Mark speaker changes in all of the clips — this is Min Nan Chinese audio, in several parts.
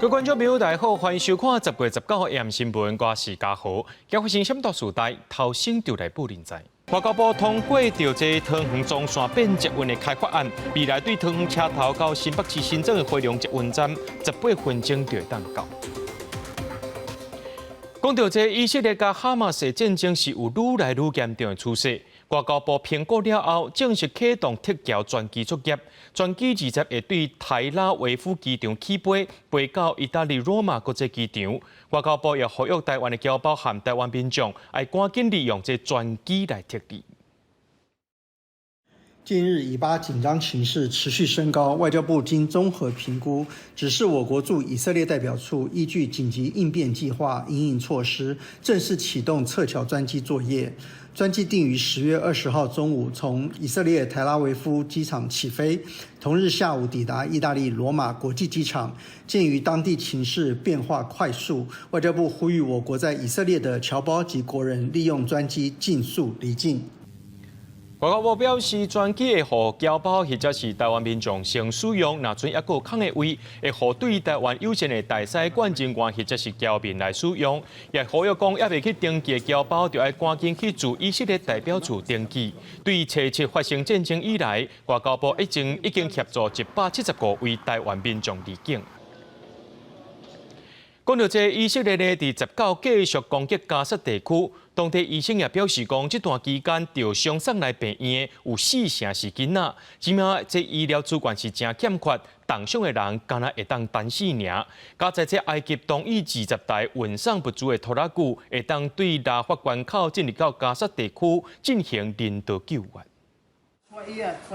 Speaker 1: 各位觀眾朋友，大家好，歡迎收看10月19號 AM 新聞，我是嘉豪。今發生什麼大事代，頭先就來報您知。外交部通過著這桃園棕線變捷運的開發案，未來對桃園車頭到新北市新莊的飛龍捷運站，18分鐘就會當到。講到這以色列佮哈馬斯戰爭是有愈來愈嚴重的趨勢。外交部評估了後，正式啟動撤僑專機作業，專機20會對台拉維夫機場起飛，飛到意大利羅馬國際機場。外交部也呼籲台灣的僑胞和台灣民眾，愛趕緊利用這專機來撤離。
Speaker 2: 近日，以巴緊張情勢持續升高，外交部經綜合評估，指示我國駐以色列代表處依據緊急應變計劃因應措施，正式啟動撤僑專機作業。專機定於10月20號中午從以色列台拉維夫機場起飛，同日下午抵達意大利羅馬國際機場。鑑於當地情勢變化快速，外交部呼籲我國在以色列的僑胞及國人利用專機盡速離境。
Speaker 1: 外交部表示，專機會予僑胞或者是台灣民眾先使用，若準猶閣有空的位，會予對台灣友善的大使館人員或者是僑民來使用。也呼籲講，猶未去登記的僑胞，就愛趕緊去駐以色列代表處登記。對初七發生戰爭以來，外交部已經協助175位台灣民眾離境。講到這以色列呢，佇19繼續攻擊加薩地區，當地醫生也表示講，這段期間著傷送來病院的有四成是囡仔，這馬這醫療資源是誠欠缺，重傷的人敢若會當等死爾。加在這埃及同意20台運送物資的拖拉機，會當對拉法關口進入到加薩地區進行人道救援。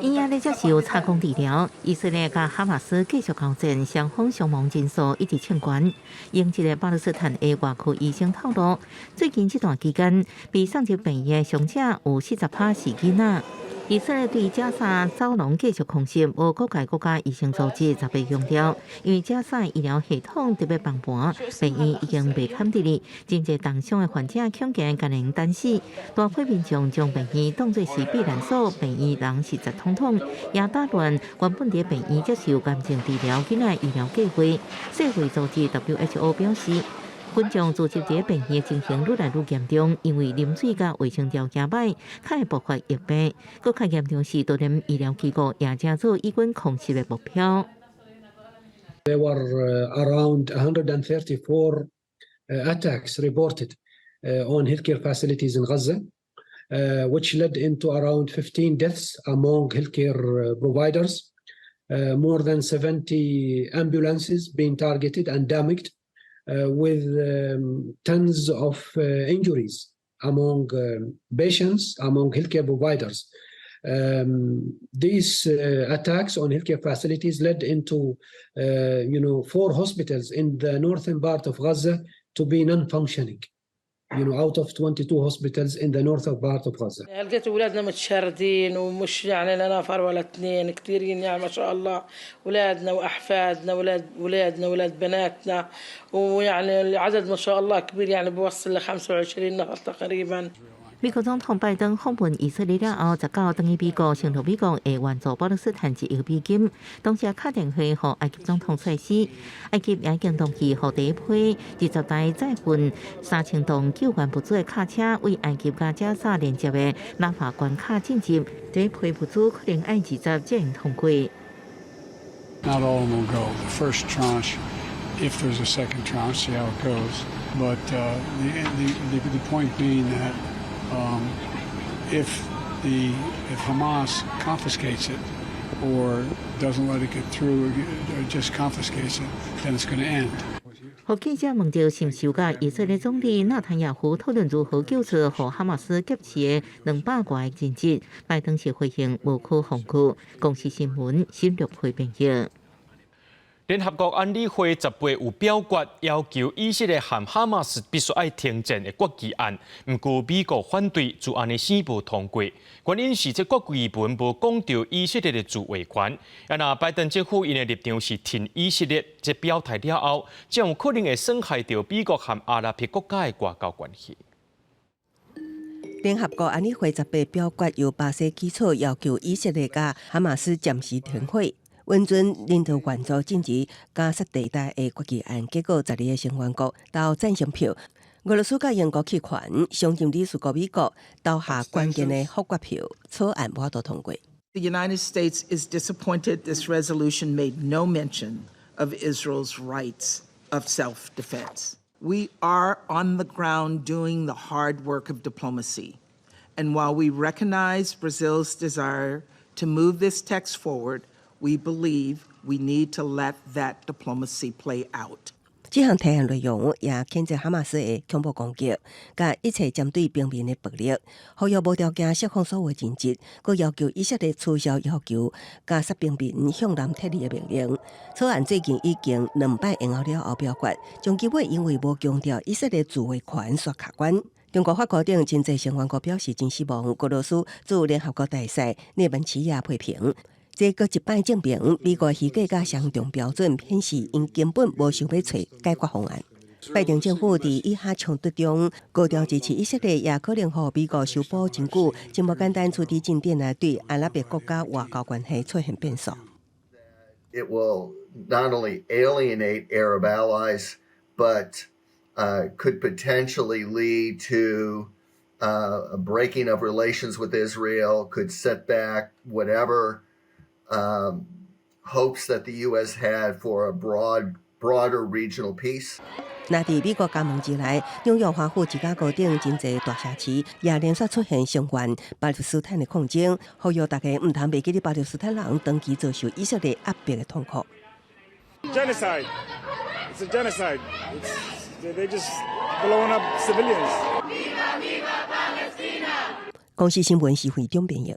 Speaker 3: 醫院咧接受插管治療，以色列佮哈馬斯繼續交戰，雙方傷亡人數一直衝懸。英籍的巴勒斯坦的外科醫生透露，最近這段期間被送入病院的傷者有40趴是囡仔。以色列對加沙走廊繼續空襲，無國界國家醫生組織18強調，因為加沙醫療系統特別崩盤，病院已經袂堪得哩，真濟重傷的患者恐驚共人等死。大批民眾將病院當作是避難所，病院人實在通通，也打亂原本佇病院接受癌症治療囡仔醫療計劃。世衛組織 WHO 表示，群眾聚集佇病院的情形愈來愈嚴重，因為啉水佮衛生條件歹，較會爆發疫病。閣較嚴重是，就連醫療機構也成做以軍空襲的目標。
Speaker 4: There were around 134 attacks reported on healthcare facilities in Gaza, which led into around 15 deaths among healthcare providers, more than 70 ambulances being targeted and damaged, with tons of injuries among patients, among healthcare providers. These attacks on healthcare facilities led into four hospitals in the northern part of Gaza to be non-functioning out of 22 hospitals in the northern part of Gaza.
Speaker 5: لقيت أولادنا متشردين ومش يعني لا نفر ولا اثنين كثيرين يعني ما شاء الله أولادنا وأحفادنا أولاد أولادنا أولاد بناتنا ويعني العدد ما شاء الله كبير يعني بوصل ل 25 نفر تقريبا.
Speaker 3: 美國總統拜登訪問以色列了後，19轉去美國，承諾美國會援助巴勒斯坦1億美金。同時敲電話予埃及總統塞西，埃及也已經同意予第一批20台載運3000噸救援物資的卡車，為埃及佮加沙連接的拉法關卡進入。第一批物資可能愛20才會通過。
Speaker 6: Not all of them will go. The first tranche, if there's a second tranche, see how it goes. But the point being that if Hamas confiscates it or doesn't let it get through, or just confiscates it, then it's going to end.
Speaker 3: 予記者問著是毋是有佮以色列總理納坦雅胡討論如何救出予哈馬斯劫持的200外個人質，拜登是回應無可奉告。公視新聞新陸會編譯。
Speaker 1: 聯合國安理會18有表決要求以色列和哈馬斯必須愛停戰的決議案，毋過美國反對，就按呢死無通過。原因是這決議文無講著以色列的自衛權。啊，若拜登政府𪜶的立場是挺以色列，這表態了後，將有可能會損害著美國和阿拉伯國家的外交關係。
Speaker 7: 聯合國安理會18表決由巴西起草，要求以色列佮哈馬斯暫時停火。允准人道援助進入加薩地帶的決議案，結果12个成員國投贊成票，俄羅斯佮英國棄權，常任理事國美國投下關鍵的否決票，草案無法度通過。
Speaker 8: The United States is disappointed this resolution made no mention of Israel's rights of self-defense. We are on the ground doing the hard work of diplomacy. And while we recognize Brazil's desire to move this text forward, we believe we need to let that diplomacy play out.
Speaker 7: 這項提案內容也譴責哈馬斯的恐怖攻擊，佮一切針對平民的暴力，呼籲無條件釋放所有人質，閣要求以色列取消要求加薩平民向南撤離的命令。草案最近已經兩擺延後了後表決，終結尾因為無強調以色列自衛權煞卡關。中國、法國等真濟成員國表示真失望，俄羅斯駐聯合國大使涅本齊亞批評。這閣一擺證明，美國虛假佮雙重標準，顯示𪜶根本無想欲揣解決方案。拜登政府佇以哈衝突中高調支持以色列，也可能予美國修補真久，真無簡單處置進展來對阿拉伯國家外交關係出現變數。
Speaker 9: It will not only alienate Arab allies, but could potentially lead to a breaking of relations with Israel, could set back whatever hopes that the U.S. had for a broader regional peace.
Speaker 7: 那佇美國加盟之內，紐約、華府、芝加哥等真濟大城市也連續出現聲援巴勒斯坦的抗爭，呼籲大家毋通袂記得巴勒斯坦人長期遭受以色列壓迫的痛苦。
Speaker 10: Genocide. It's a genocide. They just blowing up civilians.
Speaker 7: 公視新聞是會長編譯。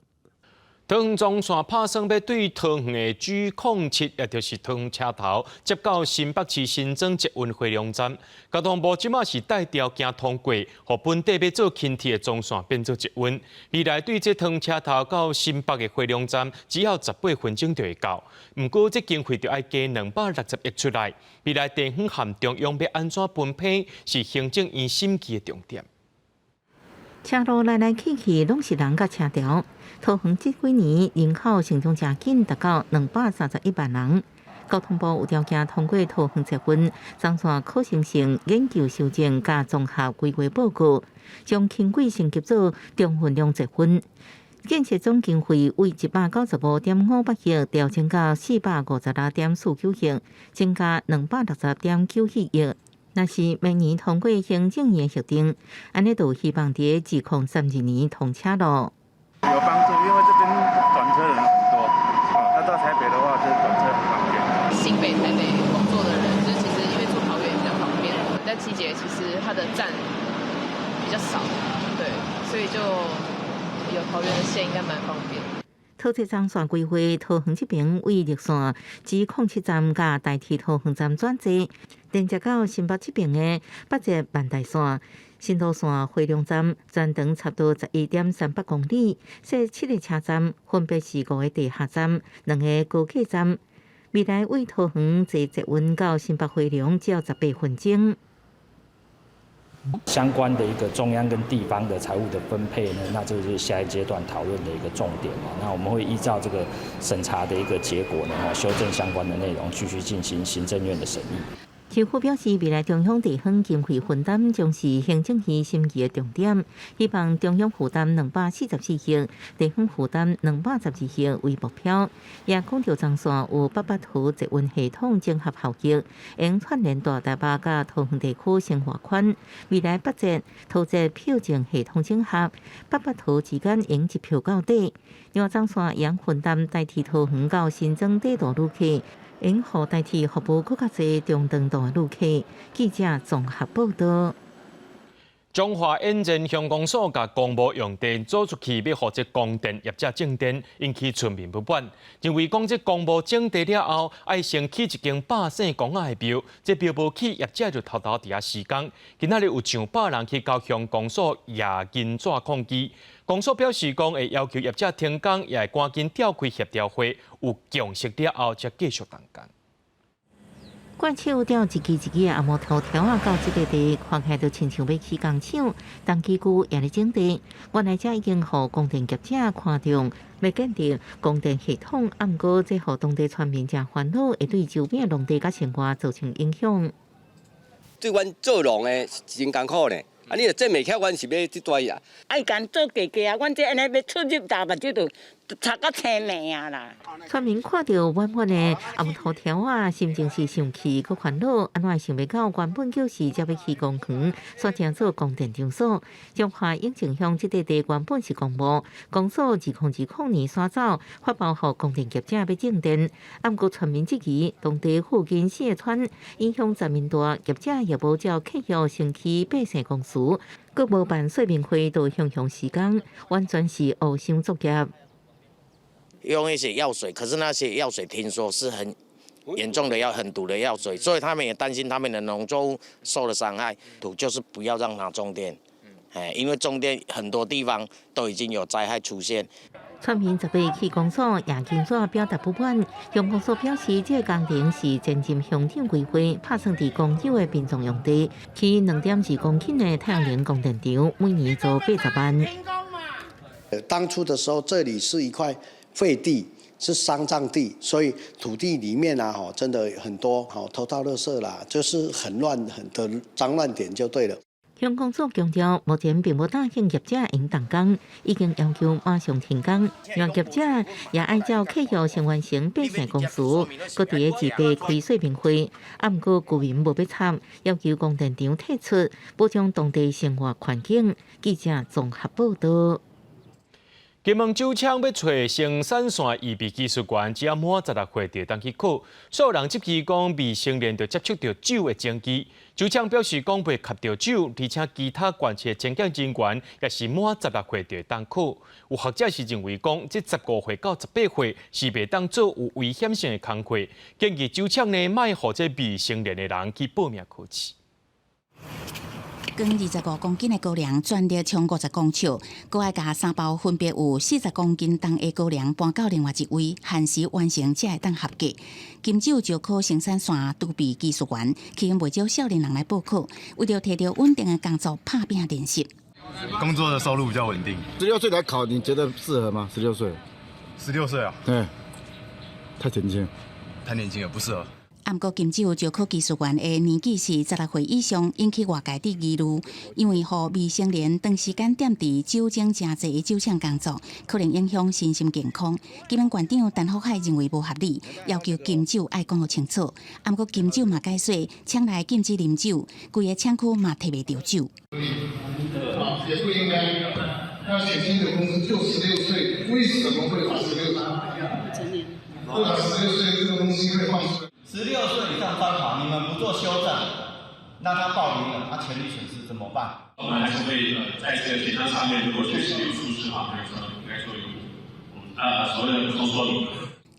Speaker 1: 桃園棕線拍算欲對桃園的G07，也就是桃園車頭，接到新北市新莊捷運回龍站。交通部這馬是帶條件通過，予本底欲做輕鐵的棕線變做捷運。未來對這桃園車頭到新北的回龍站，只要18分鐘就會到。毋過這經費就愛加260億出來。未來地方和中央欲按怎分配，是行政院審議的重點。
Speaker 3: 車路來來去去，攏是人佮車條。桃園這幾年人口成長誠緊，達到231萬人。交通部有條件通過桃園捷運棕線可行性研究修正佮綜合規劃報告，將輕軌升級做中分量捷運。建設總經費為195.58億調整到456.49億，增加260.97億。若是明年通過行政院核定，按呢就希望佇2032年通車囉。
Speaker 10: 有幫助，因為這邊轉車人很多，那到台北的話，就轉車很方便。
Speaker 11: 新北、台北工作的人，就是其實因為住桃園比較方便，但七節其實它的站比較少，對，所以就有桃園的線應該蠻方便。
Speaker 3: 桃捷棕線規劃桃園這邊為綠線 G07站佮台鐵桃園站轉接，連接到新北這邊的北捷萬代線、新蘆線回龍站，全長差不多11.38公里，設七个車站，分別是五个地下站、兩个高架站。未來為桃園坐捷運到新北回龍只要18分鐘。
Speaker 12: 相關的一個中央跟地方的財務的分配呢，那這就是下一階段討論的一個重點。那我們會依照這個審查的一個結果呢，修正相關的內容，繼續進行行政院的審議。
Speaker 3: 市府表示，未來中央地方經費分擔將是行政院審議的重點，希望中央負擔244億，地方負擔212億為目標。也講著棕線有八八桃捷運系統整合效益，會串聯大台北佮桃園地區生活圈。未來北捷桃捷票證系統整合，八八桃之間用一票到底。另外，棕線會分擔台鐵桃園到新莊短途旅客，應予台鐵服務閣較濟中長途的旅客。記者綜合報道。
Speaker 1: 彰化塩田鄉公所共公墓用地租出去，欲予這光電業者種電，引起村民不滿，認為講這公墓徵地了後，愛先起一間百姓公仔的廟，這廟無起，業者就偷偷佇遐施工。今仔日有上百人去到鄉公所攑金紙抗議，公所表示講會要求業者停工，也會趕緊召開協調會，有共識了後才繼續動工。
Speaker 3: 怪手吊一支一支的紅毛塗條仔到這塊地，看起來就親像欲起工廠，重機具也咧整地。原來這已經予供電業者看中，欲建立供電系統，毋過這予當地村民誠煩惱，會對周邊農地佮生活造成影響。
Speaker 13: 對阮做農的是真艱苦呢。啊，你若種袂起，阮是欲這大啊。
Speaker 14: 愛共做加加啊，阮這按呢欲出入大目睭就插甲青命啊啦。
Speaker 3: 村民看著滿滿的紅毛塗條仔，心情是生氣閣煩惱，按怎會想袂到原本就是這欲起公園，煞成做供電場所。彰化永靖鄉這塊地原本是公墓，公所2020年徙走，發包予供電業者欲種電，毋過村民質疑，當地附近四個村影響層面大，業者也無照契約先去百姓公司，閣無辦說明會，就雄雄施工，完全是烏箱作業。
Speaker 15: 用一些藥水，可是那些藥水聽說是很嚴重的藥，很毒的藥水，所以他們也擔心他們的農作物受了傷害。土就是不要讓它種電，哎，因為種電很多地方都已經有災害出現。
Speaker 3: 村民18去公所也金紙表達不滿，鄉公所表示，這個工程是前任鄉長規劃，拍算佇公有的殯葬用地，起2.2公頃的太陽能供電場，每年租80萬。
Speaker 16: 當初的時候，這裡是一塊廢地，是喪葬地，所以土地裡面啊，吼，真的很多，吼，偷倒垃圾啦，就是很亂，很的髒亂點就對了。
Speaker 3: 鄉公所強調，目前並無答應業者應動工，已經要求馬上停工。讓業者也按照契約先完成百姓公司，閣佇個自備開說明會。啊，毋過居民無欲參，要求供電場退出，保障當地生活環境。記者綜合報道。
Speaker 1: 金門酒廠欲揣生產線預備技術員，只要滿16歲就會當去考。所有人質疑講未成年就接觸著酒的證據。酒廠表示講袂及著酒，而且其他縣市的檢驗人員也是滿十六歲就會當考。有學者是認為講，這15歲到18歲是袂當做有危險性的工課，建議酒廠呢莫予這未成年的人去報名考試。
Speaker 17: 裝25公斤的高粱，全力衝50公尺，閣愛共三包分別有40公斤重的高粱搬到另外一位，限時完成才會當合格。金酒招考生產線儲備技術員，吸引袂少少年人來報考，為著提著穩定的工作，拍拚練習。
Speaker 10: 工作的收入比較穩定。
Speaker 18: 十六歲來考，你覺得適合嗎？十六歲。
Speaker 10: 十六歲啊？
Speaker 18: 對，太年輕。
Speaker 10: 太年輕了，不適合。
Speaker 17: 毋過金酒招考技術員的年紀是十六歲以上，引起外界的疑慮，因為予未成年長時間踮佇酒精誠濟的酒廠工作，可能影響身心健康。金門縣長陳福海認為無合理，要求金酒愛講予清楚。毋過金酒嘛解說，廠內禁止啉酒，規个廠區嘛提袂著酒。
Speaker 19: 也不應該。那選進的公司就十六歲，為什麼會把十六歲？會把十六歲這個東西會放出來？
Speaker 20: 16歲以上專考，你們不做修正，那他報名了，他權利損失怎麼辦？
Speaker 21: 我們還是會在這個簡章上面，如果確實有疏失的話，該做一個所謂的補充說明。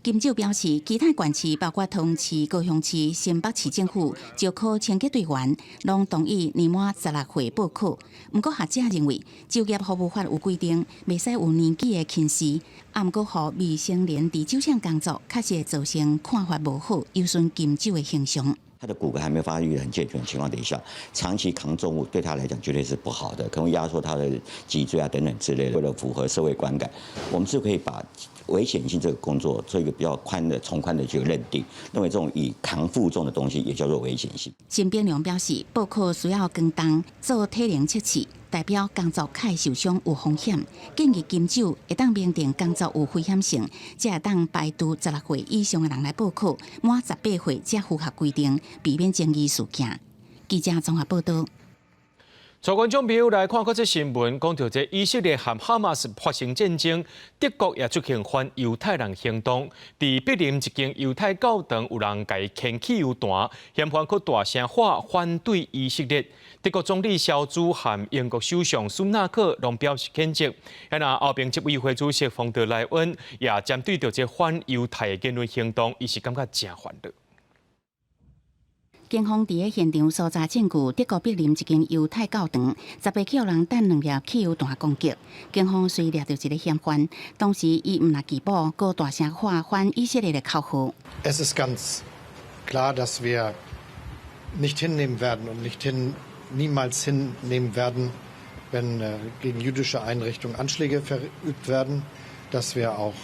Speaker 17: 金酒表示，其他縣市包括桃園市、高雄市、新北市政府招考清潔隊員，攏同意年滿十六歲報考。毋過學者認為，就業服務法有規定，袂使有年紀的歧視。啊，毋過予未成年佇酒廠工作，確實會造成看法無好，有損金酒的形象。
Speaker 22: 他的骨骼還沒發育很健全的情況底下，長期扛重物對他來講絕對是不好的，可能會壓縮他的脊椎啊等等之類的。為了符合社會觀感，我們是可以把危險性這個工作做一個比較寬的、從寬的這個認定，認為這種以扛負重的東西也叫做危險性。
Speaker 17: 陳炳良表示，報考需要扛重做體能測試，代表工作較會受傷有風險，建議金酒會當明定工作有危險性，才會當排除十六歲以上的人來報考，滿十八歲才符合規定，避免爭議事件。記者綜合報道。
Speaker 1: 帶觀眾朋友來看國際新聞，講著這以色列和哈馬斯發生戰爭，德國也出現反猶太人行動。佇柏林一間猶太教堂有人共牽汽油彈，嫌犯閣大聲喊反對以色列。德國總理蕭茲和英國首相蘇納克攏表示譴責。啊，歐盟執委會主席馮德萊恩也針對著這反猶太的言論行動，伊是感覺誠煩惱。
Speaker 17: 警方佇个現場搜查證據，德國柏林一間猶太教堂，10個去予人彈兩粒汽油彈攻擊。警方隨掠著一個嫌犯，當時伊毋但拒捕，閣大聲喊反以色列的口號。
Speaker 19: Es ist ganz
Speaker 2: Klar, dass wir nicht hinnehmen werden und nicht hin, niemals hinnehmen werden, wenn gegen jüdische Einrichtungen Anschläge verübt werden, dass wir auch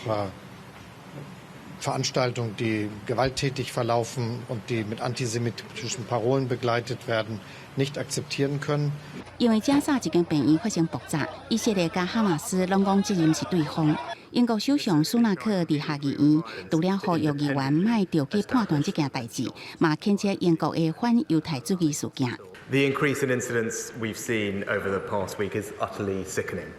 Speaker 2: Veranstaltungen, die gewalttätig verlaufen und die mit antisemitischen Parolen begleitet werden, nicht akzeptieren können.
Speaker 17: 因為加沙這間病院發生爆炸，以色列佮哈馬斯攏講責任是對方。英國首相蘇納克佇下議院，除了呼籲議員莫著急判斷這件代誌，嘛譴責英國的反猶太主義事件。
Speaker 4: The increase in incidents we've seen over the past week is utterly sickening,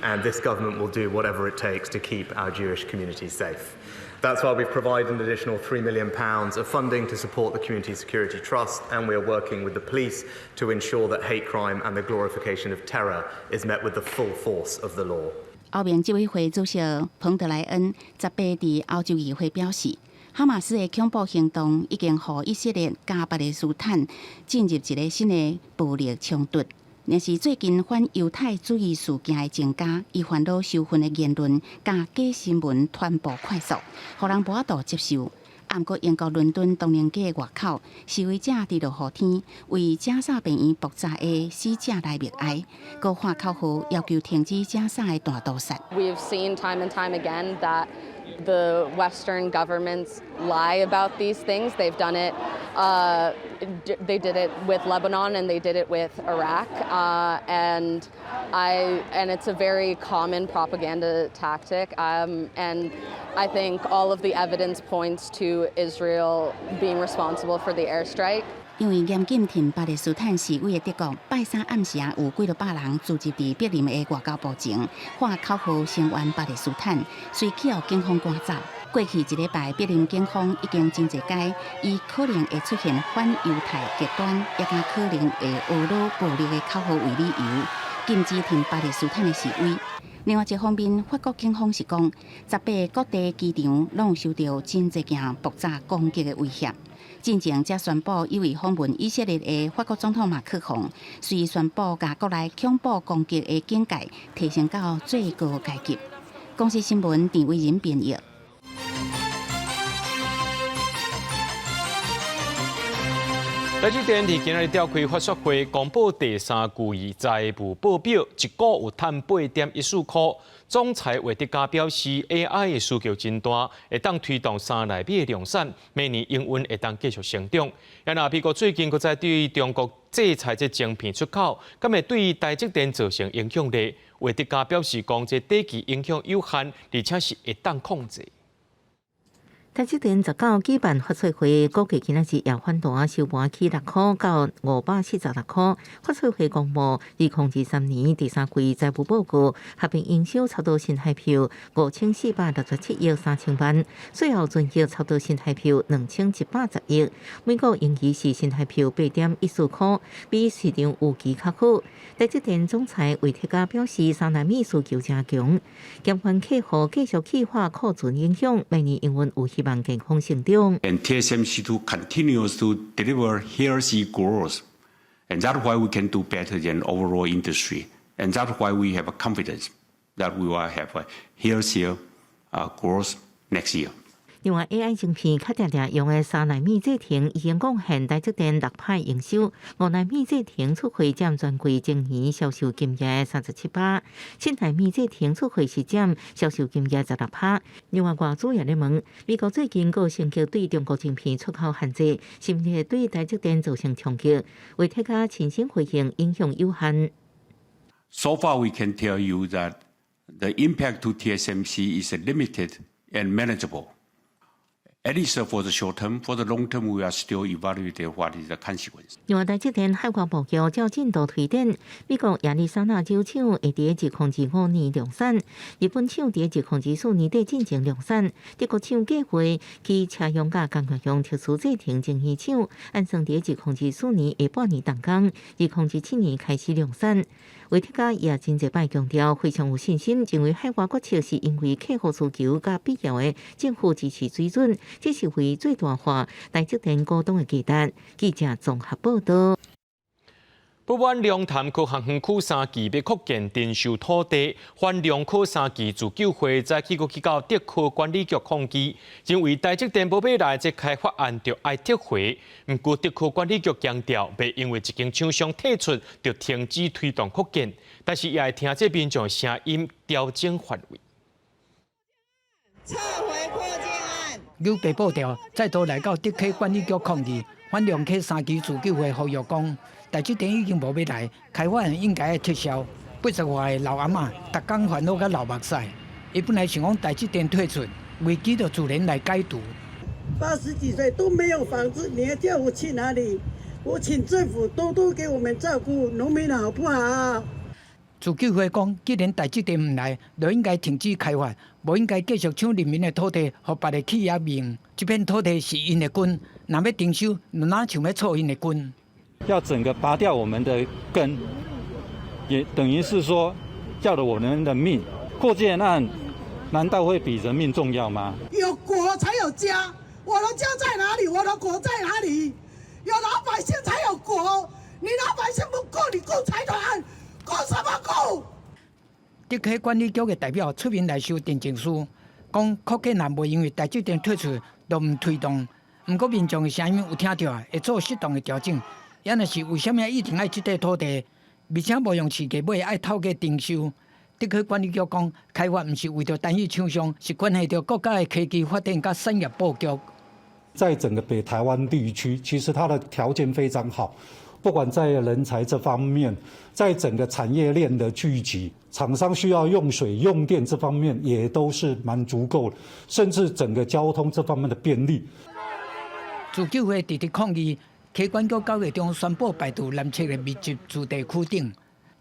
Speaker 4: and this government will do whatever it takes to keep our Jewish community safe. That's why we've provided an additional £3 million of funding to support the Community Security Trust, and we are working with the police to ensure that hate crime and the glorification of terror is met with the full force of the law.
Speaker 17: 歐盟執委會主席馮德萊恩18佇歐洲議會表示，哈馬斯的恐怖行動已經予以色列佮巴勒斯坦進入一個新的暴力衝突。若是最近反猶太主義事件的增加，伊煩惱仇恨的言論佮假新聞傳播快速，予人無法度接受。毋過英國倫敦唐寧街外口，示威者佇落雨天為加沙病院爆炸的死者來默哀，閣喊口號要求停止加沙的大屠殺。
Speaker 23: We have seen time and time again that the Western governments lie about these things. They've done it. They did it with Lebanon and they did it with Iraq. And it's a very common propaganda tactic. And I think all of the evidence points to Israel being responsible for the airstrike.
Speaker 17: 因為嚴禁挺巴勒斯坦示威的德國，拜三暗時有幾落百人聚集佇柏林的外交部前，喊口號聲援巴勒斯坦，隨去予警方趕走。過去一禮拜，柏林警方已經真濟擺以可能會出現反猶太極端，也佮可能會僥攏暴力的口號為理由，禁止挺巴勒斯坦的示威。另外一方面，法國警方是講，18個國際機場攏有受著真濟件爆炸攻擊的威脅。進前才宣布有意訪問以色列的法國總統馬克宏，隨宣布共國內恐怖攻擊的警戒提升到最高階級。公視新聞陳偉仁編譯。
Speaker 1: 台積電佇今仔日召開法說會，公布第三季財務報表，一股有趁8.14箍。總裁魏哲家表示，AI 的需求真大，會當推動3納米的量產，明年營運會當繼續成長。啊，若美國最近閣再對中國制裁這晶片出口，敢會對台積電造成影響呢？魏哲家表示，講這短期影響有限，而且是會當控制。
Speaker 3: 台積電19舉辦法說會，股價今仔日也反彈，收盤起6箍到546箍。法說會公布，2023年第三季財務報告，合併營收差不多新台幣5467億3000萬，稅後純益差不多新台幣2110億，每股盈餘是新台幣8.14箍，比市場預期較好。台積電總裁魏哲家表示，3納米需求誠強，減緩客戶繼續去化庫存影響，明年營運有希望健康成長。
Speaker 24: And TSMC to continues to deliver healthy growth, and that's why we can do better than overall industry, and that's why we have confidence that we will have a healthier growth next year.
Speaker 3: 另外，AI 晶片較定定用的3納米製程已經貢獻台積電6%營收，5納米製程出貨佔全櫃整年銷售金額37%，7納米製程出貨是佔銷售金額16%。另外，外資也咧問，美國最近閣升級對中國晶片出口限制，是毋是對台積電造成衝擊？魏哲家親身回應，影響有限。
Speaker 24: So far, we can tell you that the impact to TSMC is limited and manageable. At least for the short term, for the long term, we are still evaluating what is the consequence.
Speaker 3: 另外，台積電海外布局照進度推展，美國亞利桑那州廠會佇2025年量產，日本廠佇2024年底進行量產，德國廠計劃去車用佮工業用特殊製程晶圓廠，按算佇2024年下半年動工，2027年開始量產。魏哲家也真濟擺強調，非常有信心，認為海外決策是因為客戶需求佮必要的政府支持水準，這是為最大化台積電股東的價值。記者綜合報導。
Speaker 1: 不過龍潭區和園區三期欲擴建徵收土地，反龍科三期自救會再去閣去到竹科管理局抗議，認為台積電無欲來這開發案就愛撤回。毋過竹科管理局強調，袂因為一間廠商退出就停止推動擴建，但是也會聽這民眾聲音調整範圍。
Speaker 5: 撤回擴建案。
Speaker 6: 牛白布條再度來到竹溪管理局抗議，反龍溪三期自救會呼籲講，台積電已經無欲來，開發案應該愛撤銷。80外歲老阿嬤，逐工煩惱甲流目屎。伊本來想講台積電退出，危機就自然來解除。
Speaker 8: 80幾歲都沒有房子，你還叫我去哪裡？我請政府多多給我們照顧農民好不好？
Speaker 6: 自救會講，既然台積電毋來，就應該停止開發，無應該繼續搶人民的土地，予別个企業用。這片土地是𪜶的根，若欲徵收，就若像欲挫𪜶的根。
Speaker 9: 要整個拔掉我們的根，也等於是說要了我們的命。擴建案難道會比人命重要嗎？
Speaker 8: 有國才有家，我的家在哪裡？我的國在哪裡？有老百姓才有國，你老百姓不顧，你顧財團，顧什麼顧？
Speaker 6: 竹溪管理局的代表出面來收陳情書，講擴建案袂因為台積電退出就毋推動。毋過民眾的聲音有聽著，會做適當的調整。抑若是為啥物一定愛這塊土地，而且無用市價買，愛透過徵收。竹溪管理局講，開發毋是為著單一廠商，是關係著國家的科技發展佮產業布局。
Speaker 25: 在整個北台灣地區，其實它的條件非常好，不管在人才這方面，在整個產業鏈的聚集，廠商需要用水用電這方面，也都是蠻足夠的，甚至整個交通這方面的便利。
Speaker 6: 自救會直直抗議，溪管局9月中宣布排除南側的密集住宅區頂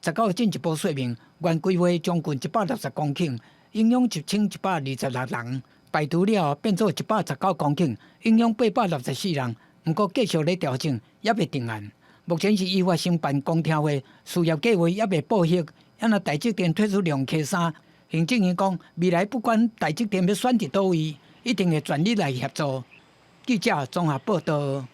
Speaker 6: ，19號進一步說明，原規劃將近160公頃，影響1126人，排除了後變做119公頃，影響864人。毋過繼續咧調整，猶未定案。目前是依法申辦公聽會，事業計劃猶未報核。若台積電退出龍溪三，行政院講未來不管台積電欲選佇佗位，一定會全力來協助。記者綜合報道。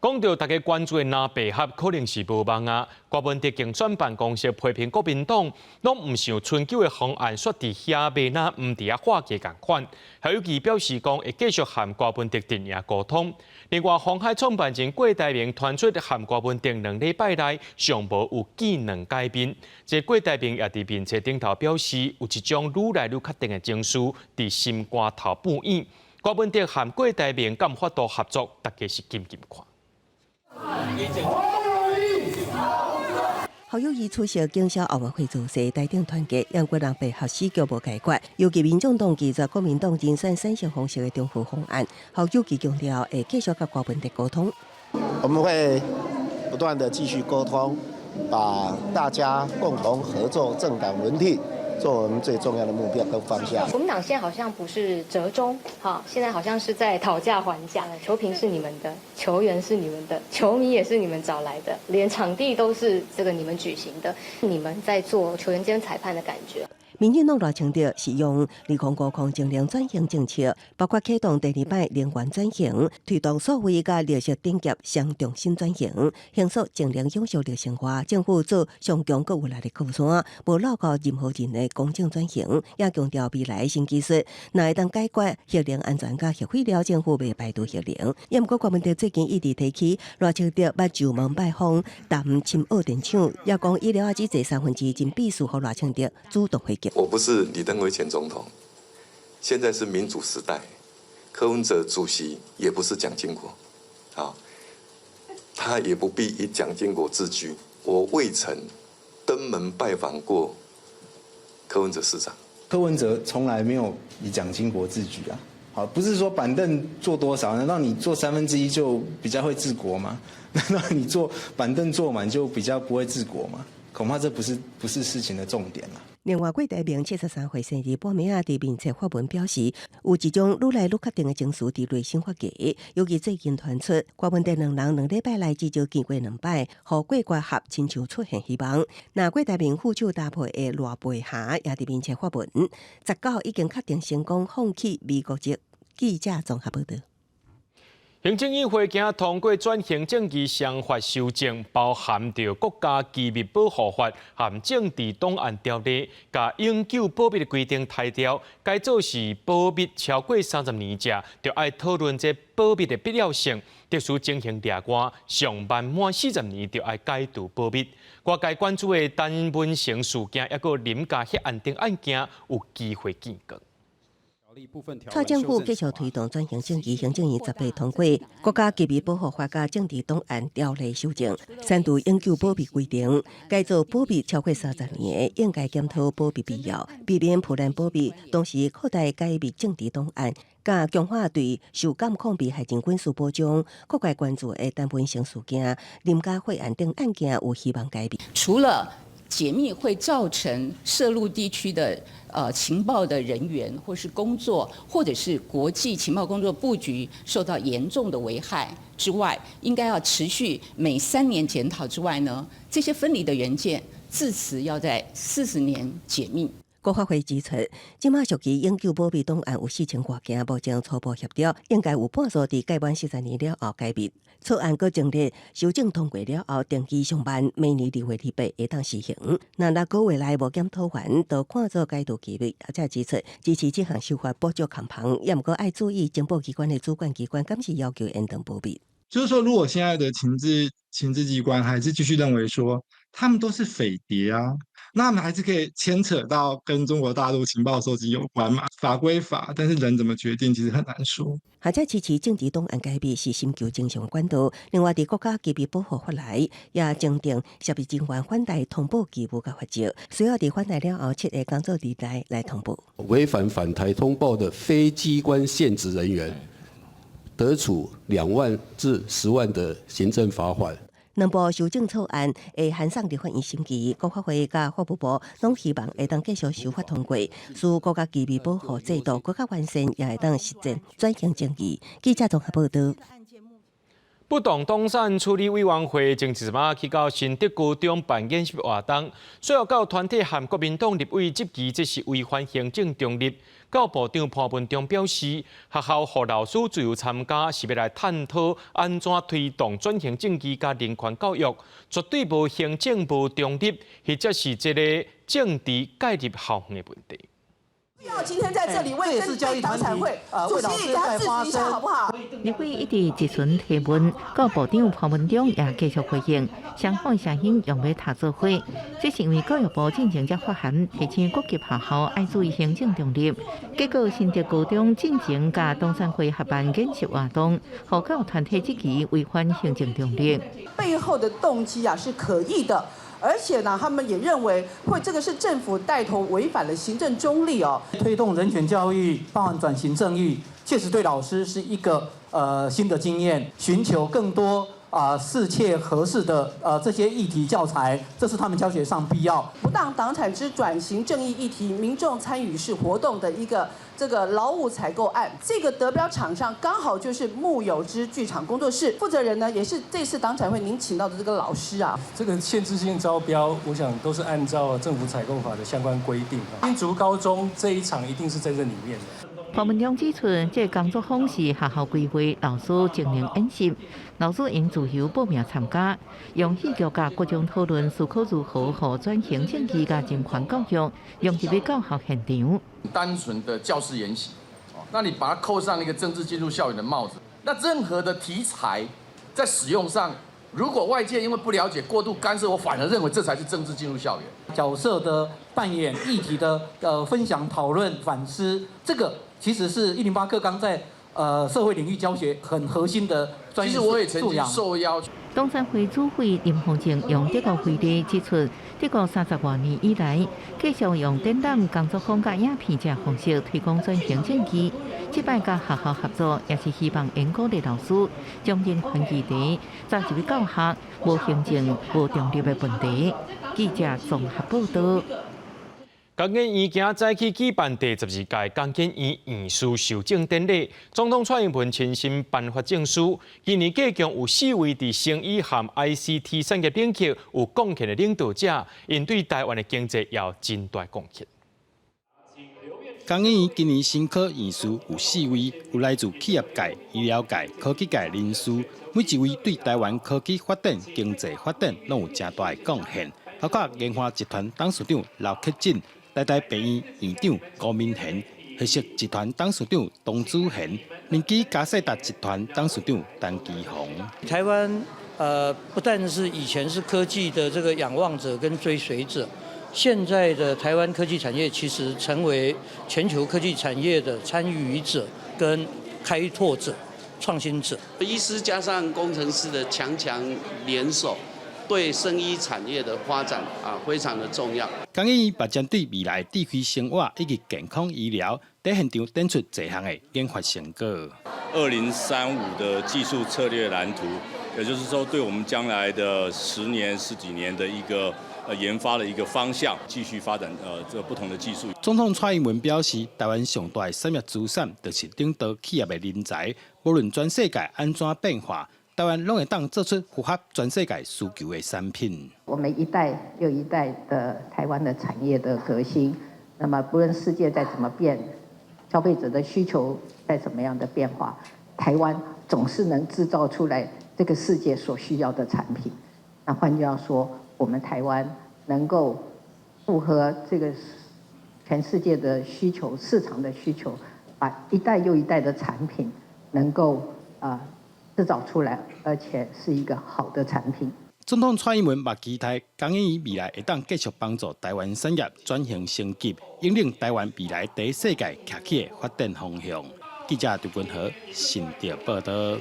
Speaker 1: 講著大家關注的藍白合可能是無望啊！柯文哲競選辦公室批評國民黨攏毋像春秋的方案，煞佇遐罵若毋佇遐化解仝款。侯友宜表示講會繼續和柯文哲陣營溝通。另外，鴻海創辦人郭台銘傳出和柯文哲2禮拜內上無有見兩擺面。這郭台銘也佇面冊頂頭表示，有一種愈來愈確定的情緒佇心肝頭浮現。柯文哲和郭台銘敢有法度合作，大家是緊緊看。
Speaker 7: 侯友宜出席警消奧運會造勢，台頂團結，毋過藍白合死局無解決。尤其民眾黨拒絕國民黨人選產生方式的中和方案，侯友宜強調會繼續佮柯文哲溝通。
Speaker 26: 我們會不斷的繼續溝通，把大家共同合作、政黨輪替做我們最重要的目標跟方向。
Speaker 27: 國民黨現在好像不是折中，哈，現在好像是在討價還價。球評是你們的，球員是你們的，球迷也是你們找來的，連場地都是這個你們舉行的，你們在做球員兼裁判的感覺。
Speaker 7: 民進黨賴清德是用2050淨零轉型政策，包括啟動第二擺能源轉型，推動數位佮綠色頂級雙重新轉型，形塑淨零永續綠生活。政府做上強閣有力的靠山，無漏過任何人的公正轉型，也強調未來新技術，若會當解決核能安全佮核廢料，政府袂排除核能。也毋過柯文哲最近一直提起賴清德捌上門拜訪淡深澳電廠，也講伊了只坐三分之一真必須予賴清德主動回擊。
Speaker 28: 我不是李登輝前總統，現在是民主時代，柯文哲主席也不是蔣經國，啊，他也不必以蔣經國自居。我未曾登門拜訪過柯文哲市長。
Speaker 29: 柯文哲從來沒有以蔣經國自居啊，好，不是說板凳坐多少，難道你坐1/3就比較會治國嗎？難道你坐板凳坐滿就比較不會治國嗎？恐怕這不是事情的重點啦。
Speaker 7: 另外，郭台銘73歲生日半暝仔佇面冊發文表示，有一種愈來愈確定的情緒佇內心發芽。尤其最近傳出柯文哲兩人2禮拜內至少見過兩擺，予郭郭合親像出現希望。那郭台銘副手搭配的賴佩霞也佇面冊發文，19已經確定成功放棄美國籍。記者綜合報道。
Speaker 1: 行政院會今通過轉型正義雙法修正，包含著國家機密保護法和政治檔案條例，共永久保密的規定刣掉，改做是保密超過30年者，就愛討論這保密的必要性。特殊情形例外，上慢滿40年就愛解除保密。外界關注的陳文成事件，抑閣林家血案等案件，有機會見光。
Speaker 7: 蔡政府繼續推動轉型正義，行政院18通過國家機密保護法佮政治檔案條例修正，刪除永久保密規定，改做保密超過三十年的，應該檢討保密必要，避免破爛保密，同時擴大解密政治檔案，佮強化對受監控被害人隱私保障。各界關注的陳文成事件、林家血案等案件有希望解密。
Speaker 10: 除了解密會造成涉陸地區的情報的人員或是工作，或者是國際情報工作布局受到嚴重的危害之外，應該要持續每3年檢討之外呢，這些分離的元件自此要在40年解密。
Speaker 7: 國發會指出，這馬屬於永久保密檔案有4000外件，目前初步協調，應該有半數佇屆滿四十年了後解密。草案閣增列修正通過了後，定期上慢明年2月28會當施行。若6個月內無檢討完，就看做解除機密。而且指出，支持這項修法補足空縫，也毋過愛注意情報機關的主管機關，敢是要求延長保密。
Speaker 11: 就是說，如果現在的情治機關還是繼續認為說，他們都是匪諜啊，那他們還是可以牽扯到跟中國大陸情報收集有關嘛？法歸法，但是人怎麼決定，其實很難說。
Speaker 7: 學者支持政治檔案解密是尋求正常管道。另外，佇國家機密保護法內也增訂涉密人員返台通報義務佮罰則，需要佇返台了後7個工作日內來通報。
Speaker 12: 違反返台通報的非機關現職人員，得處2萬至10萬的行政罰款。
Speaker 7: 兩部修正草案會函送立法院審議，國發會佮法務部攏希望會當繼續修法通過，使國家機密保護制度閣較完善，也會當實踐轉型正義。記者綜合報道。
Speaker 1: 不當黨產處理委員會前一陣仔去到新竹高中辦研習活動，最後教育團體和國民黨立委質疑這是違反行政中立。教育部長潘文忠表示，學校予老師自由參加，是欲來探討按怎推動轉型正義佮人權教育，絕對無行政無中立，或者是這个政治介入校園的問題。
Speaker 8: 要今天在這裡為這對黨產會主席，給他制止一下，好不好？
Speaker 3: 立委一直質詢提問，教育部長潘文忠也繼續回應，雙方聲音用欲踢做伙。這是因為教育部進前才發函提醒各級學校愛注意行政中立，結果新竹高中進前佮黨產會合辦研習活動，予教育團體質疑違反行政中立。
Speaker 8: 背後的動機啊是可疑的。而且呢，他們也認為會這個是政府帶頭違反了行政中立哦。
Speaker 13: 推動人權教育，包含轉型正義，確實對老師是一個新的經驗，尋求更多啊適切合適的這些議題教材，這是他們教學上必要。
Speaker 8: 不當黨產之轉型正義議題，民眾參與式活動的一個這個勞務採購案，這個得標廠商剛好就是木有之劇場工作室負責人呢，也是這次黨產會您請到的這個老師啊。
Speaker 14: 這個限制性招標，我想都是按照政府採購法的相關規定。新竹高中這一場一定是在這裡面的。
Speaker 3: 潘文忠指出，這個工作坊是學校規劃老師技能演習，老師應自由報名參加，用戲劇佮各種討論思考如何予轉型正義佮人權教育融入教學現場。
Speaker 15: 單純的教師研習，那你把它扣上一個政治進入校園的帽子，那任何的題材在使用上，如果外界因為不了解過度干涉，我反而認為這才是政治進入校園。
Speaker 13: 角色的扮演、議題的分享、討論、反思，這個其實是108課綱在社會領域教學很核心的專業
Speaker 15: 其實我也曾經受邀。
Speaker 3: 黨產會主委林鳳靜用德國為例指出，德國30外年以來，繼續用展覽、工作坊佮影片這方式推廣轉型正義。這擺佮學校合作，也是希望引鼓勵老師將人權議題納入教學，無行政、無中立的問題。記者綜合報道。
Speaker 1: 工研院今早起舉辦第12屆工研院院士授證典禮，總統蔡英文親身頒發證書。今年計共有四位佇生醫和 ICT 產業領域有貢獻的領導者，𪜶對台灣的經濟有真大貢獻。
Speaker 2: 工研院今年新科院士有四位，有來自企業界、醫療界、科技界人士，每一位對台灣科技發展、經濟發展攏有誠大的貢獻，包括研華集團董事長劉克振、台大病院院長高銘賢、黑色集團董事長董子賢、明基嘉世達集團董事長陳其鴻。
Speaker 4: 台灣不但是以前是科技的這個仰望者跟追隨者。現在的台灣科技產業其實成為全球科技產業的參與者跟開拓者、創新者。
Speaker 16: 醫師加上工程師的強強聯手，對生醫產業的發展啊，非常的重要。
Speaker 2: 工研院嘛針對未來智慧生活以及健康醫療，佇現場展出濟項的研發成果。
Speaker 18: 2035的技術策略藍圖，也就是說，對我們將來的10年、十幾年的一個研發的一個方向，繼續發展這不同的技術。
Speaker 2: 總統蔡英文表示，台灣上大的產業資產就是領導企業的人才，無論全世界按怎變化，台灣攏會當做出符合全世界需求的產品。
Speaker 19: 我們一代又一代的台灣的產業的革新，那麼不論世界再怎麼變，消費者的需求再怎麼樣的變化，台灣總是能製造出來這個世界所需要的產品。那換句話說，我們台灣能夠符合這個全世界的需求、市場的需求，把一代又一代的產品能夠製造出來，而且是一個好的產品。
Speaker 2: 總統蔡英文嘛期待工研院未來會當繼續幫助台灣產業轉型升級，引領台灣未來佇世界徛起的發展方向。記者陳君和新竹報道。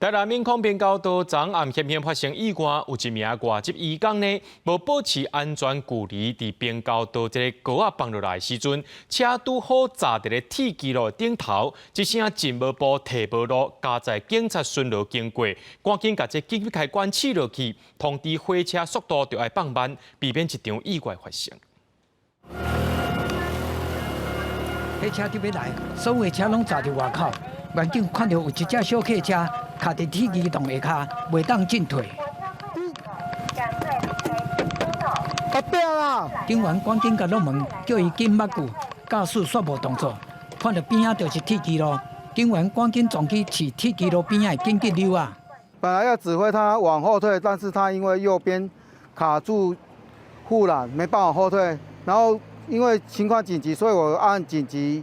Speaker 1: 台南闽空平交道昨暗險險發生意外，有一名外籍移工呢，無保持安全距離，佇平交道這个高仔放落來的時陣，車拄好軋佇咧鐵支路頂頭，一聲進無步退無路，佳哉警察巡邏經過，趕緊共這緊急開關試落去，通知火車速度著愛放慢，避免一場意外發生。
Speaker 6: 火車就欲來，所有車攏閘佇外口。遠景看著有一隻小客車卡佇鐵支洞下跤，袂當進退。
Speaker 5: 阿伯啊！
Speaker 6: 警員趕緊共落門，叫伊緊縛住，駕駛煞無動作。看著邊仔就是鐵支路，警員趕緊撞去飼鐵支路邊仔的緊急溜仔。
Speaker 20: 本來要指揮他往後退，但是他因為右邊卡住護欄，沒辦法後退。然後因為情況緊急，所以我按緊急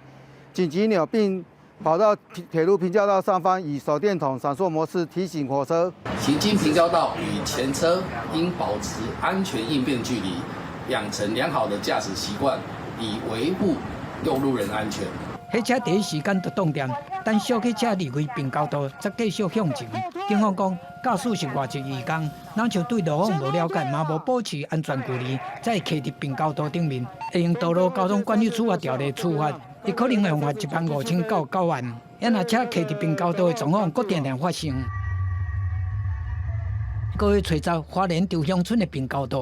Speaker 20: 鈕並跑到鐵路平交道上方，以手電筒閃爍模式提醒火車。
Speaker 15: 行經平交道與前車應保持安全應變距離，養成良好的駕駛習慣，以維護用路人安全。
Speaker 6: 火車第一時間就擋電，等小客車離開平交道，才繼續向前。警方講，駕駛是外籍移工，若像對路況無了解，嘛無保持安全距離，才會卡佇平交道頂面，會用道路交通管理處罰條例處罰。伊可能會罰1萬5千到9萬。若車卡佇平交道的狀況，閣定定發生。各月初十，花蓮稻香村的平交道，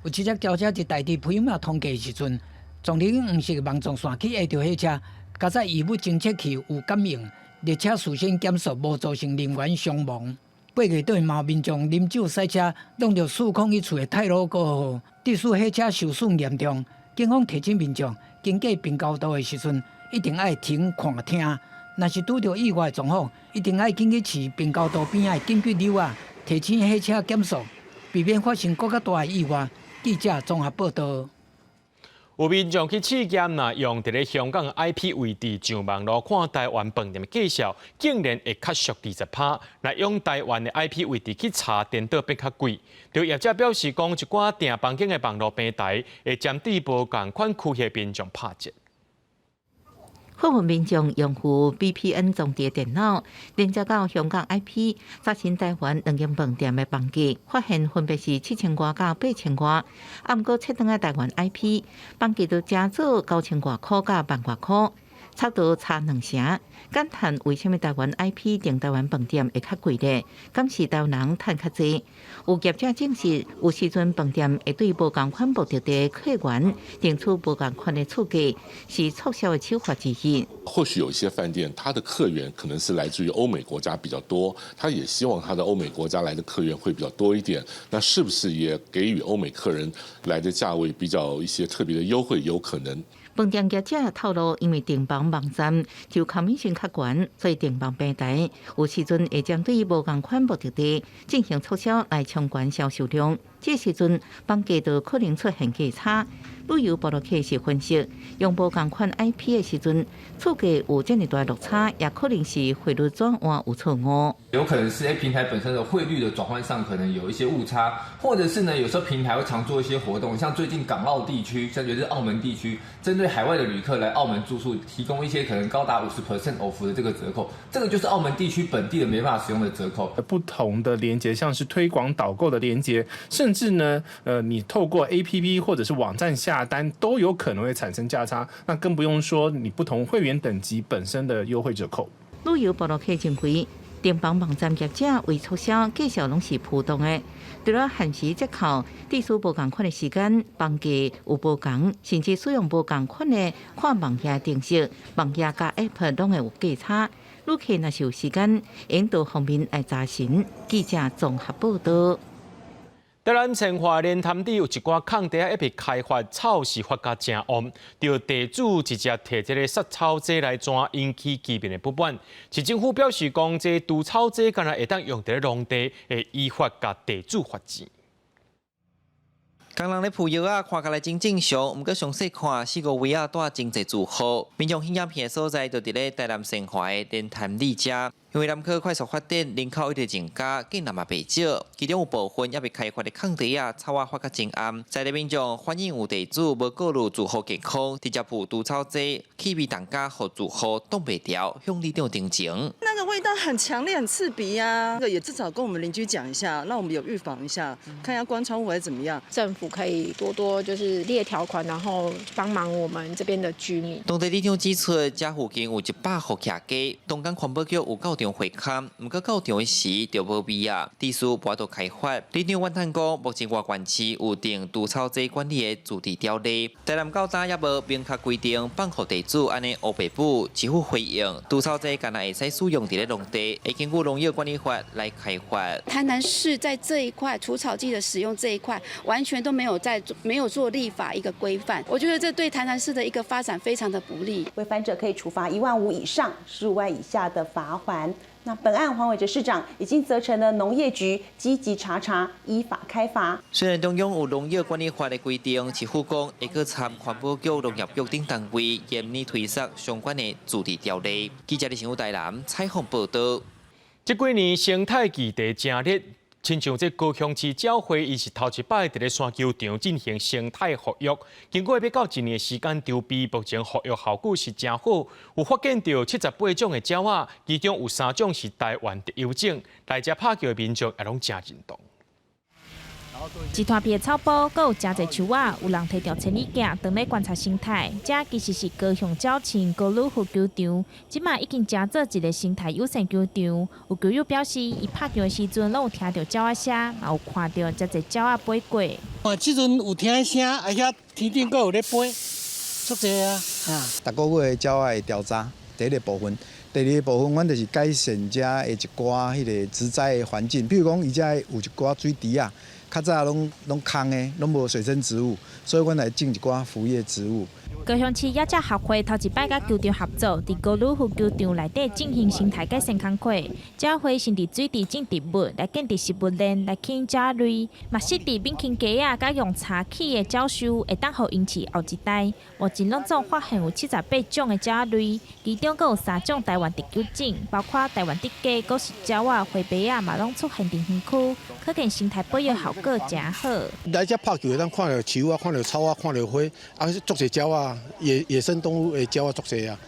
Speaker 6: 有一隻轎車佇大地培馬通過的時陣，撞入黃色網狀線去壓著火車，佳哉異物偵測器有感應，列車事先減速，無造成人員傷亡。8月底嘛，民眾啉酒駛車，挵著401處的太魯閣號，致使火車受損嚴重。警方提醒民眾，經過平交道的時陣，一定愛停看聽。若是拄著意外狀況，一定愛緊去飼平交道邊仔的緊急溜仔，提醒火車減速，避免發生閣較大的意外。記者綜合報道。
Speaker 1: 有民眾去試驗啦，用佇咧香港的 IP 位置上網路看台灣飯店的介紹，竟然會較俗20%。若用台灣的 IP 位置去查，顛倒變較貴。就業者表示講，一寡訂房間的網路平台會針對無仝款區域民眾拍折。
Speaker 3: 訪問民眾用戶 VPN 裝佇電腦，連接到香港 IP，查詢台灣兩間飯店的房價，發現分別是7000外佮8000外。啊，毋過切轉來台灣 IP，房價就加做9000外箍佮1萬外箍，差不多差兩成。感嘆為啥物台灣 IP 訂台灣飯店會較貴咧？敢是台灣人趁較濟？有業者證實，有時陣飯店會對無仝款目的地客源定出無仝款的厝價，是促銷的手法之一。
Speaker 21: 或許有一些飯店，他的客源可能是來自於歐美國家比較多，他也希望他的歐美國家來的客源會比較多一點。那是不是也給予歐美客人來的價位比較一些特別的優惠？有可能。
Speaker 3: 飯店業者透露，因為訂房網站就 commission 較懸，所以訂房平台有時陣會針對無仝款目的地進行促銷來衝懸銷售量。這時陣房價就可能出現價差。旅遊部落客是分析，用無仝款 IP 的時陣，厝價有這麼大落差，也可能是匯率轉換有錯誤。
Speaker 9: 有可能是平台本身的匯率的轉換上可能有一些誤差，或者是呢，有時候平台會常做一些活動，像最近港澳地區，像就是澳門地區，針對海外的旅客來澳門住宿，提供一些可能高達50% off 的這個折扣，這個就是澳門地區本地的沒辦法使用的折扣。
Speaker 14: 不同的連結，像是推廣導購的連結，甚至呢，你透過 APP 或者是網站下單都有可能會產生價差，那更不用說你不同會員等級本身的優惠折扣。
Speaker 3: 旅遊部落客認為，訂房網站業者為促銷，價數攏是浮動的。除了限時折扣，地數無仝款的時間，房價有無仝，甚至使用無仝款的跨網頁程式，網頁佮 App 攏會有價差。旅客若是有時間，應多方面來查詢。記者綜合報道。
Speaker 1: 台南善化蓮潭里有一寡空地仔，猶未開發，草是發甲誠旺，著地主直接提這个殺草劑來怎引起居民的不滿。市政府表示講，這除草劑敢若會當用佇咧農地，會依法共地主罰錢。
Speaker 17: 工人咧鋪藥仔，看起來真正常，毋過詳細看，四五圍仔蹛真濟住戶。民眾興影片的所在，就佇咧台南善化的蓮潭里遮。因為南科快速發展，人口一直增加，建案嘛袂少，其中有部分猶未開發的空地仔，草仔發甲真巔。在地民眾反映有地主無顧慮住戶健康，直接噴除草劑，氣味重甲予住戶擋袂牢，向里長陳情。
Speaker 22: 那個味道很強烈，很刺鼻呀！也至少跟我們鄰居講一下，讓我們有預防一下，看要關窗戶還是怎麼樣。
Speaker 23: 政府可以多多就是列條款，然後幫忙我們這邊的居民。
Speaker 17: 當地里長指出，這附近有100戶徛家，當工環保局有到場會勘，毋過到場的時就無味啊，地勢無法度開發。里長怨嘆講，目前外縣市有定除草劑管理的自治條例，台南到今也無明確規定放予地主按呢烏白補。市府回應，除草劑敢若會使使用佇咧農地，會根據農藥管理法來開罰。
Speaker 24: 台南市在這一塊除草劑的使用這一塊，完全都沒有在沒有做立法一個規範，我覺得這對台南市的一個發展非常的不利。
Speaker 25: 違反者可以處罰1萬5以上15萬以下的罰鍰。那本案黃偉哲市長已經責成了農業局積極查查，依法開罰。
Speaker 17: 雖然中央有農藥管理法的規定，市府講會閣參環保局、農業局等單位嚴擬推實相關的自治條例。記者李新武台南採訪報道。
Speaker 1: 這幾年生態議題誠熱，親像這高雄市鳥會，伊是頭一擺佇咧山球場進行生態復育，經過欲到一年時間籌備，目前復育效果是誠好，有發現著78種的鳥仔，其中有三種是台灣特有種，來遮拍球的民眾也攏誠認同。
Speaker 26: 一大片草埔，閣有誠濟樹仔，有人提著千里鏡，當咧觀察生態。這其實是高雄鳥飼高爾夫球場，這馬已經成做一个生態友善球場。有球友表示，伊拍球的時陣攏有聽著鳥仔聲，嘛有看著誠濟鳥仔飛過。
Speaker 27: 啊，這陣有聽聲，啊遐天頂閣有咧飛，足濟啊！啊，
Speaker 28: 逐个月的鳥仔會調查，第一个部分，第二个部分，阮就是改善遮的一寡彼个植栽的環境，比如講，伊遮有一寡水池仔。較早攏攏空的，攏無水生植物，所以阮來種一寡浮葉植物。
Speaker 26: 高雄市野鳥學會頭一擺佮球場合作，佇高爾夫球場內底進行生態改善工課。鳥會先佇水池種植物，來建立食物鏈，來吸引鳥類。嘛設置免清雞仔佮用柴起的鳥獸，會當予𪜶飼後一代。目前攏總發現有78種的鳥類，其中閣有三種台灣特有種，包括台灣竹雞、閣是鳥仔、灰白仔嘛攏出現佇園區，可見生態保育效果誠好。
Speaker 30: 來遮拍球會當看著樹啊，看著草啊，看著花，啊，足濟鳥仔，野野生動物的鳥仔足濟啊。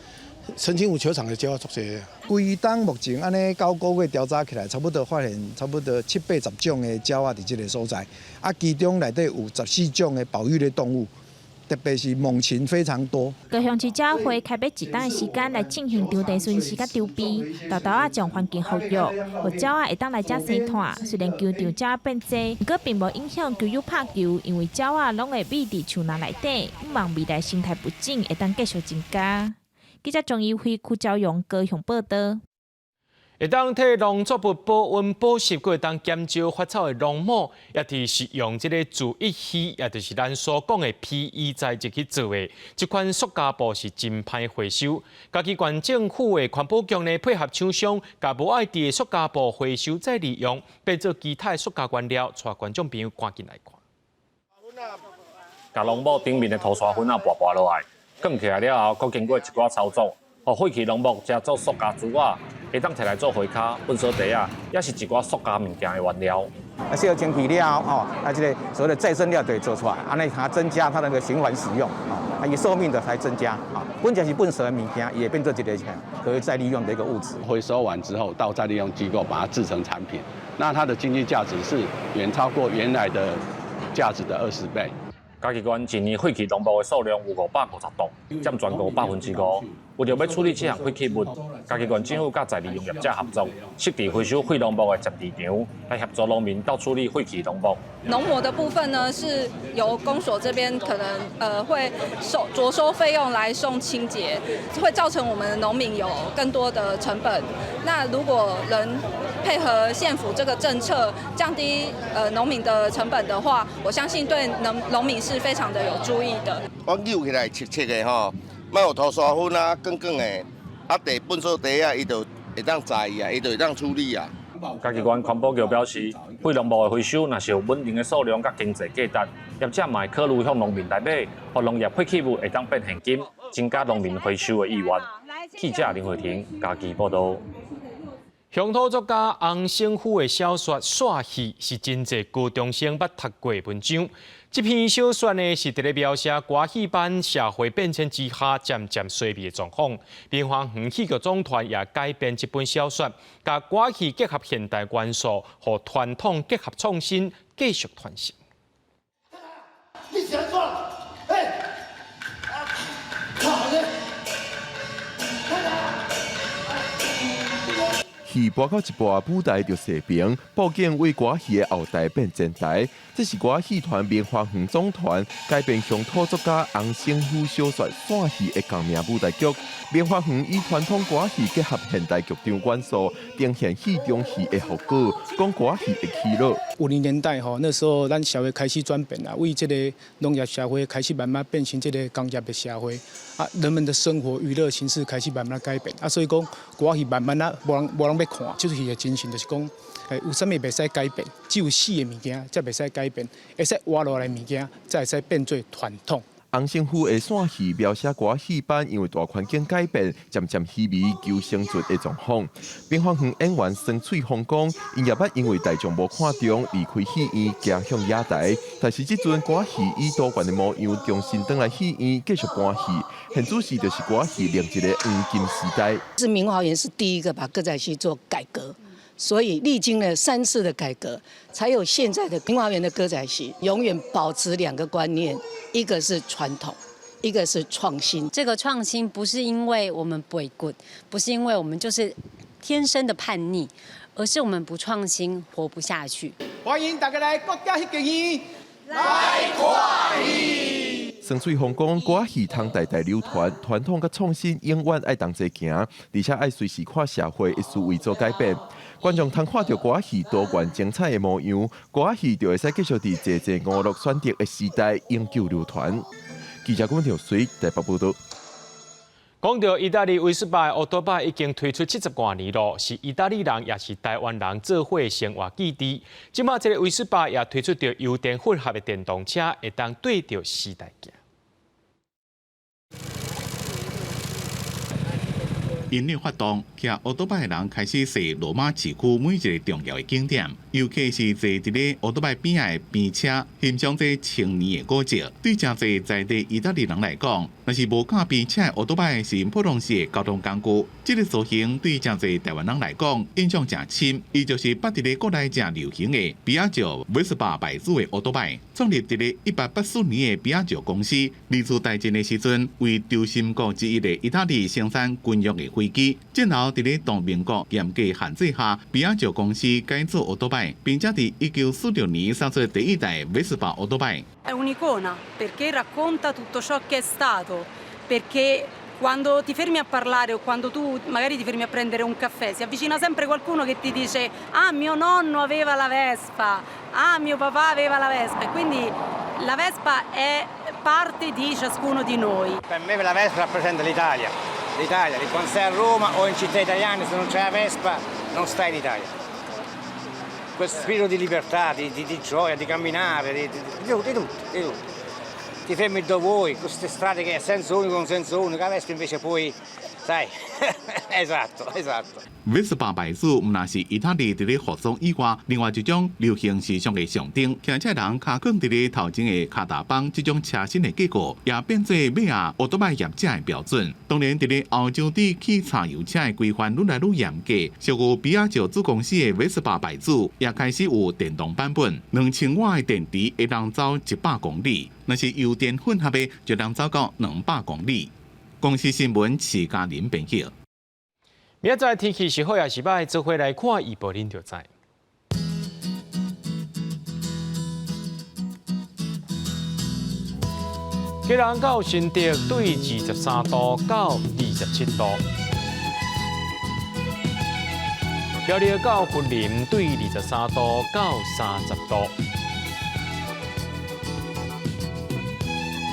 Speaker 30: 澄清湖球場的鳥仔足濟。
Speaker 28: 規冬目前按呢9個月調查起來，差不多發現差不多七八十種的鳥仔佇這个所在，啊，其中內底有14種的保育類動物。特別是猛禽非常多。
Speaker 26: 高雄市鳥會開欲一冬的時間來進行場地巡視佮籌備，沓沓仔將環境復育，予鳥仔會當來遮生湠。雖然球場鳥仔變濟，毋過並無影響球友拍球，因為鳥仔攏會覕佇樹林內底，望未來生態物種會當繼續增加。記者鍾怡輝、邱昭勇高雄報道。
Speaker 1: 會當替農作物保溫保濕，閣會當減少發臭的農膜，也就是用這个聚乙烯，也就是咱所講的 PE 材質去做的。這款塑膠布是真歹回收。嘉義縣政府的環保局呢，配合廠商，共無愛的塑膠布回收再利用，變做其他的塑膠原料，帶觀眾朋友趕緊來看。
Speaker 4: 共農膜頂面的塗沙粉仔撥撥落來，捲起來了後，閣經過一寡操作，予廢棄農膜成做塑膠珠仔。會當提來做花跤、糞掃袋仔，也是一寡塑膠物件的原料。
Speaker 7: 啊，洗好清氣了後，哦，啊，這个所謂的再生料就會做出來，按呢它增加它那個循環使用，啊，伊壽命的才增加，啊，本來是糞掃的物件，也變做一個可以再利用的一個物質。
Speaker 8: 回收完之後，到再利用機構把它製成產品，那它的經濟價值是遠超過原來的價值的20倍。
Speaker 4: 嘉義縣一年廢棄農膜的數量有550噸，佔全國5%。為著欲處理這項廢棄物，嘉義縣政府佮再利用業者合作，設置回收廢農膜的集置場，來協助農民鬥處理廢棄農膜。
Speaker 10: 農膜的部分呢，是由公所這邊可能會收酌收費用來送清潔，會造成我們農民有更多的成本。那如果能配合縣府這個政策，降低農民的成本的話，我相信對農民是非常的有助益的。
Speaker 11: 我扭起來切切的吼，莫有塗沙粉啊，捲捲的，啊，佇糞掃袋仔，伊就會當載啊，伊就會當處理啊。
Speaker 4: 嘉義縣環保局表示，廢農膜的回收若是有穩定的數量佮經濟價值，業者嘛會考慮向農民來買，予農業廢棄物會當變現金，增加農民回收的意願。記者林慧婷嘉義報導。
Speaker 1: 鄉土作家洪勝夫的小說《散戲》是真濟高中生捌讀過的文章。這篇小說呢，是佇咧描寫歌戲班社會變遷之下漸漸衰微的狀況。明華園戲劇總團也改編這本小說，共歌戲結合現代元素，予傳統結合創新，繼續傳承。
Speaker 5: 你是按怎？欸，靠咧！
Speaker 12: 戲播到一半，舞台就踅平，布景為歌戲的後台變前台。這是歌戲團明華園總團改編鄉土作家洪勝夫小說《散戲》的共名舞台劇。明華園以傳統歌戲結合現代劇場元素，呈現戲中戲的效果，講歌戲的喜樂。
Speaker 13: 50年代吼，那時候咱社會開始轉變啦，為這個農業社會開始慢慢變成這個工業的社會，啊，人們的生活娛樂形式開始慢慢改變，啊，所以講歌戲慢慢啊，無人欲看，這齣戲的精神就是講，有啥物袂使改變，只有死的物件才袂使改變，會使活落來的物件才會使變做傳統。
Speaker 12: 洪勝夫的散戲描寫歌戲班因為大環境改變，漸漸稀微求生存的狀況。明華園演員孫翠鳳講，𪜶也捌因為大眾無看重，離開戲院，行向野台。但是這陣歌戲以多元的模樣重新轉來戲院繼續搬戲，現此時就是歌戲另一個黃金時代。
Speaker 16: 是明華園是第一個把歌仔戲做改革。所以歷經了3次的改革，才有現在的明華園的歌仔戲，永遠保持兩個觀念，一個是傳統，一個是創新。
Speaker 18: 這個創新不是因為我們背骨，不是因為我們就是天生的叛逆，而是我們不創新活不下去。
Speaker 5: 歡迎大家來國家戲劇院來看戲。
Speaker 12: 孫翠鳳講，歌戲通代代流傳，傳統佮創新永遠愛同齊行，而且愛隨時看社會的思維做改變。觀眾通看著歌戲多元精彩的模樣，歌戲就會使繼續佇濟濟娛樂選擇的時代永久流傳。記者郭條水台北報道。
Speaker 1: 講到意大利威斯巴的歐多擺已經推出70外年咯，是意大利人也是台灣人做伙生活基地。這馬這个威斯巴也推出著油電混合的電動車，會當對著時代行。
Speaker 29: 音樂發動，騎歐多擺的人開始踅羅馬市區每一个重要的景點，尤其是坐佇咧歐多擺邊仔的邊車，欣賞這千年的古蹟。對誠濟在地意大利人來講，若是無駕邊車的歐多擺是普通式的交通工具。這个造型對誠濟台灣人來講印象誠深，伊就是捌佇咧國內誠流行的比亞迪威斯巴牌子的歐多擺。創立佇咧1884年的比亞迪公司，二次大戰的時陣，為軸心國之一的意大利生產軍用的飛機。戰後佇咧同盟國嚴格限制下，比亞迪公司改造歐多擺，並且佇1946年生出第一代威斯巴歐多擺。
Speaker 31: È un'icona perché racconta tutto ciò che è stato, perché
Speaker 2: Quando ti fermi a parlare o quando tu magari ti fermi a prendere un caffè, si avvicina sempre qualcuno che ti dice: "Ah, mio nonno aveva la Vespa, ah, mio papà aveva la Vespa", e quindi la Vespa è parte di ciascuno di noi.
Speaker 7: Per me la Vespa rappresenta l'Italia, l'Italia, quando sei a Roma o in città italiane, se non c'è la Vespa non stai in Italia. Questo spirito di libertà, di gioia, di camminare, di tutto, di tutto. Ti fermi dove vuoi, queste strade che è senso unico, un senso unico, la Vespa invece poi, sai, esatto, esatto.
Speaker 29: Vespa 牌子毋但是意大利佇咧服裝以外，另外一種流行時尚的象徵。騎車人跤囥佇咧頭前的跤踏板，這種車身的結構，也變做尾仔歐多擺業者的標準。當然，佇咧歐洲對汽柴油車的規範愈來愈嚴格，屬於比亞迪子公司的 Vespa 牌子也開始有電動版本，2000瓦的電池會當走100公里，若是油電混合的，就能走到200公里。公視新聞徐嘉玲編輯。
Speaker 1: 明仔載天氣是好抑是䆀，做伙來看預報，恁就知。基隆到新竹對23度到27度，苗栗到雲林對23度到30度，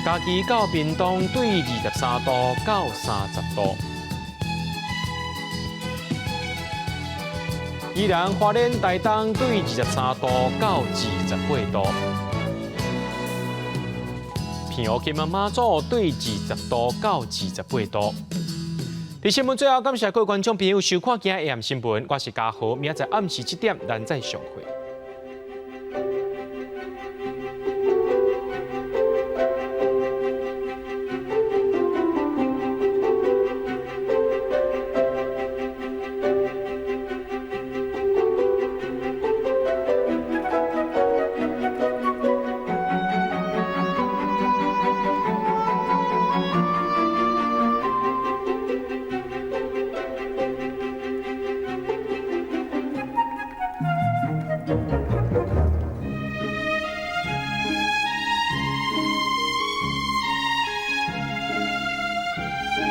Speaker 1: 嘉義到屏東對23度到30度。宜蘭花蓮台東對23度到28度，澎湖金門馬祖對20度到28度。佇新聞最後，感謝各位觀眾朋友收看今日的新聞，我是嘉豪，明仔載暗時7點，咱再相會。